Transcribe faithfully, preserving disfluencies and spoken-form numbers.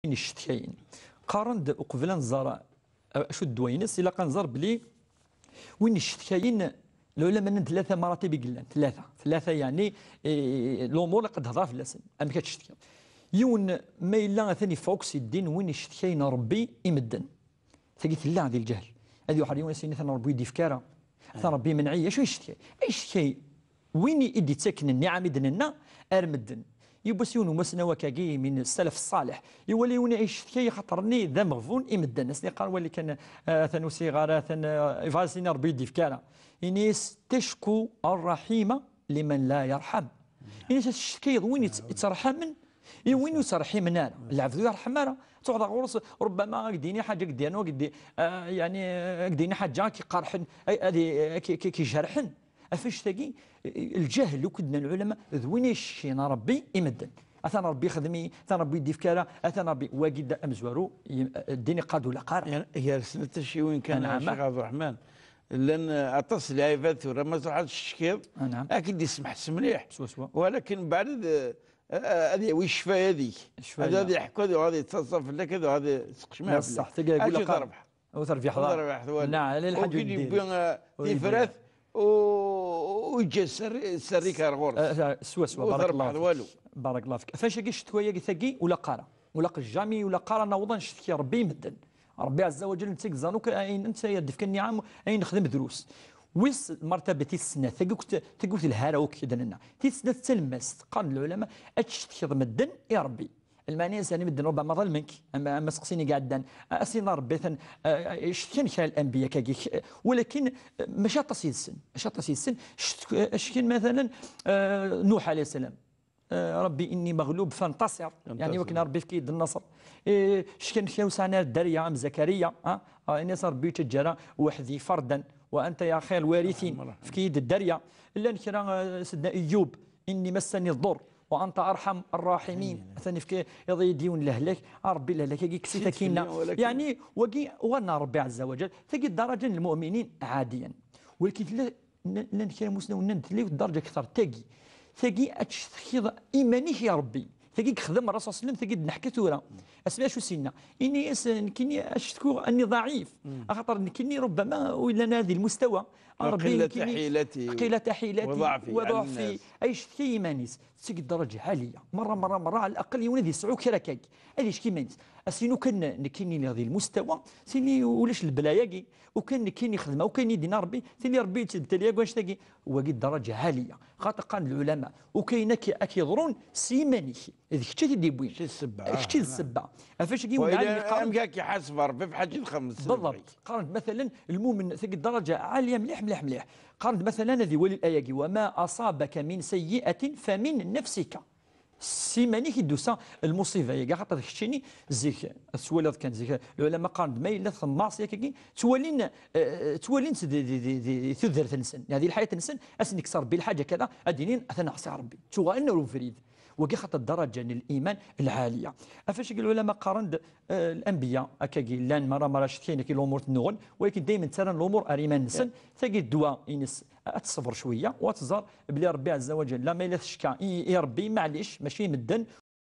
n icetkayen. Qqaren-d, uqbel ad nẓer acu d ddwa-ines, ilaq ad nẓer belli win icetkayen, lɛulama nnan tlata maratib i yellan, tlata, tlata yeɛni, eh, lumuṛ ilaq ad d-hedreɣ fell-asen, amek ad tcetkiḍ. Yiwen ma yella atan yeffeɣ akk si ddin, win icetkayen Ṛebbi i medden. Tagi tella di lǧehl. Ad yuḥer yiwen ass-ini atan Ṛebbi ur yi-d-yefki ara, atan Ṛebbi imenɛ-iyi. Acu icetkayen? Icetkayen win i d-ittaken nniɛam i d-nenna ar medden. Yiwwas yiwen umasnaw akkagi min salaf ṣṣaleḥ, iwala yiwen icetkay axaṭer-nni d ameɣbun i medden. As-nni qqar wali kan, eh, atan ur sɛiɣ ara, atan, eh, yebɣa as-yini Ṛebbi ur yi-d-yefki ara. Ini-as: "Tecku rraḥima liman la yerḥam." Ini-as ad tecetkayeḍ win yett-, yetterḥamen i win ur yetterḥimen ara. Lɛebd ur yerḥem ara. Tuɣeḍ ɣur-s, rubbama ad k-d-yini ḥaǧa, ad k-d-yernu, ad k-d-, eh, yeɛni, ad k-d-yini ḥaǧa ad k-iqerḥen, ad, ad, ad k-, ad k-, ad k-ijerḥen. Ɣef annect-agi, lǧahl, akk i d-nnan lɛulama, d win icekkin Ṛebbi i medden. Atan Ṛebbi ixdem-iyi, atan Ṛebbi ur yi-d-yefki ara, atan Ṛebbi, wagi d amezwaru, i-, ddin iqqar-d ur ilaq ara. Gar, gar snat tacciwin kan, a Ccix Ɛebderreḥman, llan, eh, aṭas n lɛibad tura, ma tṛuḥ ad tcetkiḍ, ad k-id-ismeḥs mliḥ. Swaswa. Walakin mbeɛd, eh, eh, ad yawi ccfaya deg-k. Ad, ad iḥekku, ad yuɣal ad yettaḍsa fell-ak, ad yuɣal ad yesseqcem fell-ak. Acu terbeḥ? Ur terbiḥeḍ ara. Ur terbiḥeḍ ara. Ur terbiḥeḍ walu. Neɛ, ala lḥaǧa ur yewwi, eh, tifrat, u, u yeǧǧa sser-, sser-ik ar ɣur-s. Eh, eh, swaswa, ur terbiḥeḍ walu. Barakallahu fik. Barakallahu fik. Ɣef wannect-agi, ccetwa-agi tagi, ur ilaq ara. Ur ilaq jamais, ur ilaq ara naweḍ ad ncetki Ṛebbi i medden. Ṛebbi ɛezza wa ǧell, netta i yeẓran akk ayen, netta i d-ifkan nniɛam, ayen nexdem drus. Wis lmertaba tis snat, tagi akk t-, tagi ur telha ara akk, i d-nenna. Tis snat d talemmast, qqaren-d lɛulama, ad tcetkiḍ medden i Ṛebbi. Lmeɛna-s, yeɛni medden rubbama ḍelmen-k, am, am aseqsi-nni i iɛeddan. A, a Sidna Ṛebbi, atan, a, a, cetkan kra n lanbiya kagi, k-, walakin, a, mačči aṭas yid-sen, mačči aṭas yid-sen, cetk-, a, cetkan, matalan, a, Nuḥ alayhi ssalam. A, Ṛebbi inni maɣlub fantasir, yeɛni wakken Ṛebbi yefk-iyi-d nnaṣer. E, cetkan kra ur sɛan ara dderya, am Zakariya, a, a, ini-as Ṛebbi ur ttaǧǧa ara weḥd-i fardan, wa anta ya xayr lwarithin, efk-iyi-d dderya. Llan kra, a, Sidna Iyub, inni massani ḍḍur, wa anta arḥam rraḥimin. Atan ifka, iḍ-iyi-d yiwen lehlak, a Ṛebbi, lehlak-agi kkes-it akkinna. Yeɛni, wagi, uɣalen ɣer Ṛebbi ɛezza wa ǧell. Tagi ddaraǧa n lmuminin ɛadiyan. Walakin tella, n-, llan kra n imusnawen nnan-d tella yiwet ddaraǧa akter n tagi. Tagi ad tcetkiḍ iman-ik i Ṛebbi. Tagi i yexdem Ṛṛasul sallam, tagi d-neḥka tura. Asmi acu s-yenna? Ini-as, nekkini ad cetkuɣ anni ḍaɛif. Axaṭer nekkini rubbama ur yellan ara di lmustawa. A Ṛebbi, nekkini qillat ḥilati, qillat ḥilati, wa ḍeɛfi, wa ḍeɛfi, ay yecetki iman-is. Tagi ddaraǧa ɛaliya. Merra, merra, merra, ɛla laqel yiwen ad yesɛu kra akka. Ad yecetki iman-is. As-ini ukan nekkini lliɣ di lmustawa, sini ulac lebla-agi. Ukan nekkini xedmeɣ, ukan i d-yenna Ṛebbi, tili Ṛebbi yettbettal-iyi akk annect-agi. Wagi ddaraǧa ɛaliya. Xaṭer qqaren-d lɛulama, ukayen ad k-, ad k-yeḍrun s yiman-ik. D kečč i t-id-yewwin. Kečč i d ssebba. Kečč i d ssebba. Ɣef wacagi yiwen lɛalim yeqqar-d, amek ad k-iḥaseb Ṛebbi ɣef ḥaǧa i txemmem s lebɣi-k? Qqaren-d, matalan, lmumen, tagi ddaraǧa ɛaliya mliḥ, mliḥ, mliḥ. Qqaren-d, matalan, ad iwali l-aya-agi: "Wa ma asabaka min sayyi'atin fa min nafsika." S iman-ik i d-tusa lmuṣiba-agi, axaṭer d keččini, zik, ad twaliḍ kan, zik, lɛulama qqaren-d, ma yella txedmeḍ lmeɛṣi akkagi, ttwalin, eh, ttwalin-tt di, di, di, di tudert-nsen, neɣ di lḥayat-nsen, ad sen-ikkes Ṛebbi lḥaǧa kada, ad d-inin, atan ɛṣiɣ Ṛebbi, ttuɣalen ar ubrid. Wagi xaṭer ddaraǧa n liman lɛaliya. Ɣef wacagi lɛulama qqaren-d, eh, lanbiya, akkagi llan, mara, mara cetkayen akka i lumuṛ nnuɣen, walakin daymen ttarran lumuṛ ar iman-nsen, tagi ddwa-ines, ad tṣebber cwiya, u ad tẓer belli Ṛebbi ɛezza wa ǧell, ma yella tecka i, i Ṛebbi, maɛlic, mačči i medden,